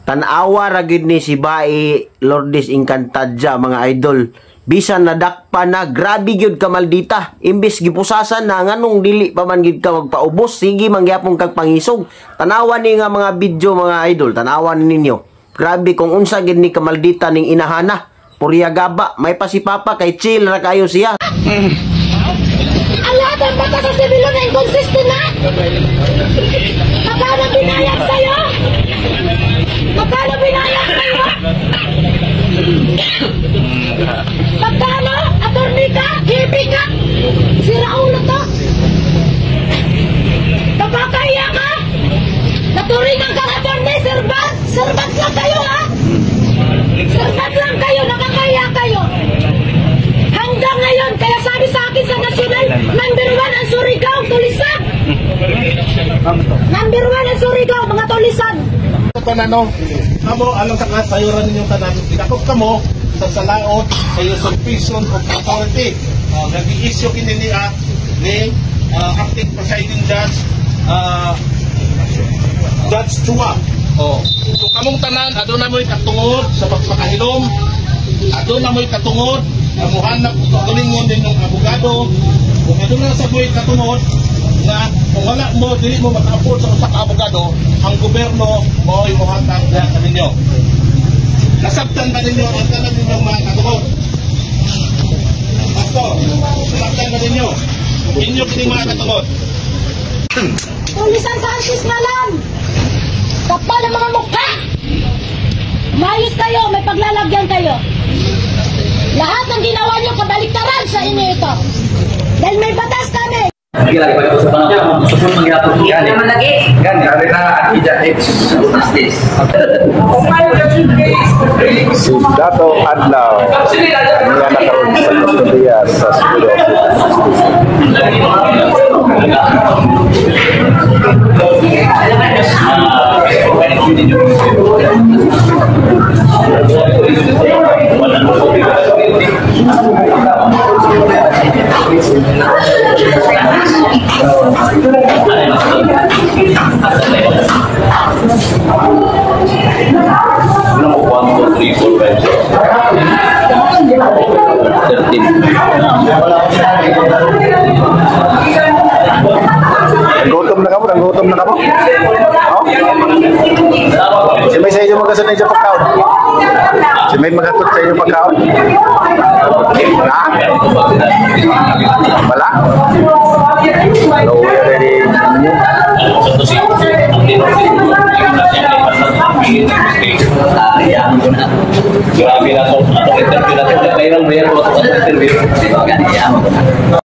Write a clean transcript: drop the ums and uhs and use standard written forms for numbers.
Tan-awa ra gyud ni si Bai Lourdes Encantadia, mga idol. Bisan nadakpa na, grabe gyud ka maldita. Imbis gipusasan na, nganong dili pa man gyud ka magpaubos, sige man gyapon kag pangisog. Tanawa ni nga mga video, mga idol, tanawa ni ninyo. Grabe kung unsa gyud ni kamaldita ning inahana. Purya gaba, may pa si Papa kay chill ra kayo siya. Ang lahat ng batas sa civil law na inconsistent na! Magkano binayad sa'yo? Magkano binayad sa'yo? Magkano? Attorney ka? Hippie ka? Sira ulo to? Napakahiya ka? Naturingan kang attorney, servant? Servant lang kayo, ha? Servant lang kayo, nakakahiya kayo. Hanggang ngayon, kaya sabi sa akin sa national, number 1 ang Surigao, tulisan! Number 1 ang Surigao, mga tulisan! Tanan, no? Kamo alang sa kasayuran ninyong tanan, gidakop kamo sa salaot sa usurpation of authority. Nag-i-issue kini niya ni acting presiding judge, Judge Chua. Oh. So kamong tanan, aduna mo'y katungod sa pagpakahilom. Aduna mo'y katungod nga muhanap kaugalingon ninyong abogado. Kung aduna sa mo'y katungod nga kung wala mo, dili mo maka-afford sa usa ka abogado, ang gobyerno mo'y mohatag diha kaninyo. Nasabtan ba ninyo ang tanan ninyong mga katungod? Pastor, nasabtan ba ninyo? Inyo kini mga katungod. Tulisan sa ansis nga lang! Kapal ang mga mukha! Mayos kayo, may paglalagyan kayo. Lahat ng ginawa niyo, kabaliktaran sa inyo ito. Dahil may batas kami. Lagi lagi pag-usapan ako, support mangyapon. Gani. Naman lagi. Gani. Gani na Ija X. Justice. Si Dato Adlaw niya nakaroon sa kustodiya sa School of Justice. Ano ko? 1, 2, 3, 4, 5, 6. 13. Gutom na kamo, gutom na kamo. Oh? Si may sa inyo magasunod sa pagkaon. Si may magatot sa inyo pagkaon. Ha? Wala? Hello, ready? Grabe na to. Atong interview na to. Nag-viral ba yan? Atong interview. Gani, amo ko na.